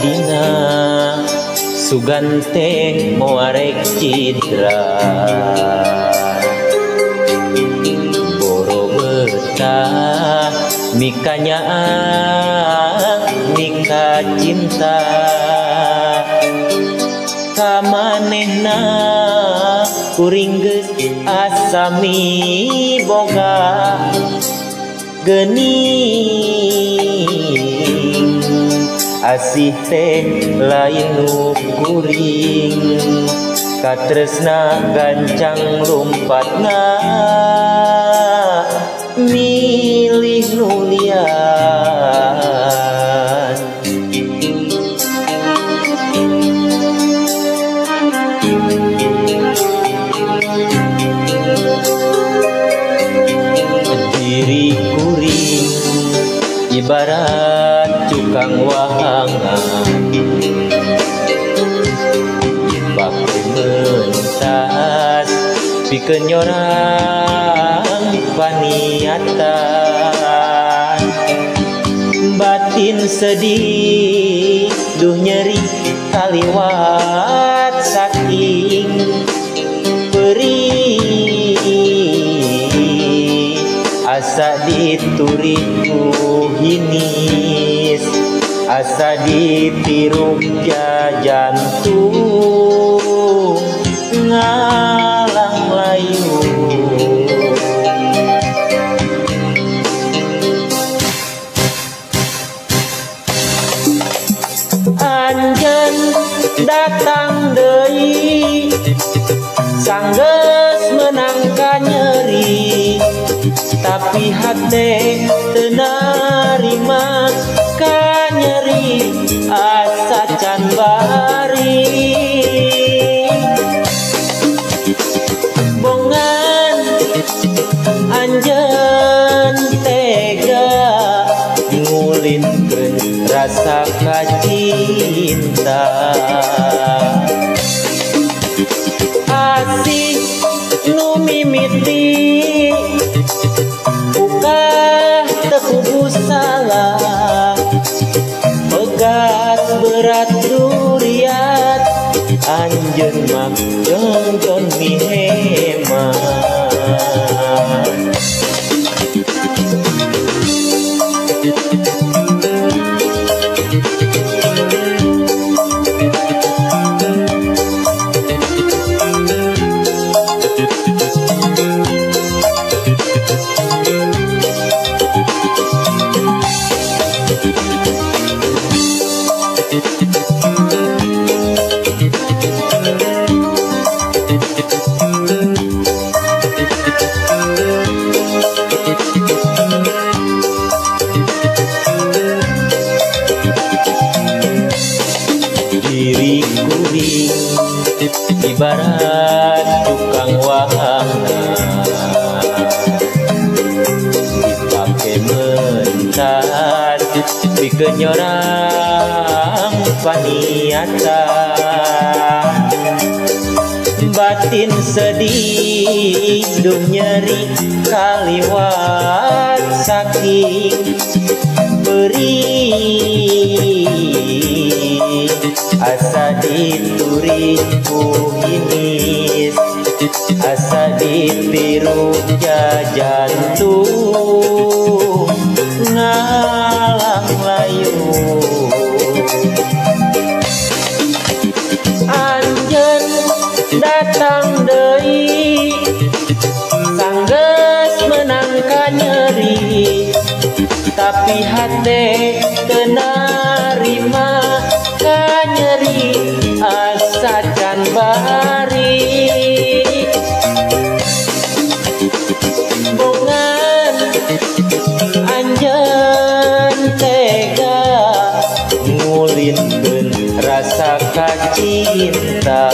tadina sugan teh moarek cidra boro betah mikanya mika cinta kamanehna kuring geus asa miboga geuning asih teh lain nu kuring katresna gancang lumpatna milih nu lian. Diri kuring ibarat cukang wahangan dipake mentas pikeun nyorang paniatan batin sedih duh nyeri kaliwat saking perih asa dituri ku hinis asa ditiru jantung ngalang layu. Anjeun datang deui sanggeus meunang ka nyeri tapi hate teu narima ka nyeri asa can bari bongan anjeun tega ngulinkeun rasa kacinta asih nu mimiti ukah teu kudu salah pegat berat duriat anjeun mah jongjon mihemat. Diri kuring ibarat tukang wahangan dipake mentas pikeun nyorang paniatan batin sedih duh nyeri kaliwat saking perih asa dituri ku hinis asa ditiru jantung ngalang layu. Anjeun datang deui sanggeus meunang ka nyeri tapi hate teu narima ka nyeri asa can bari bongan anjeun tega ngulinkeun rasa kacinta.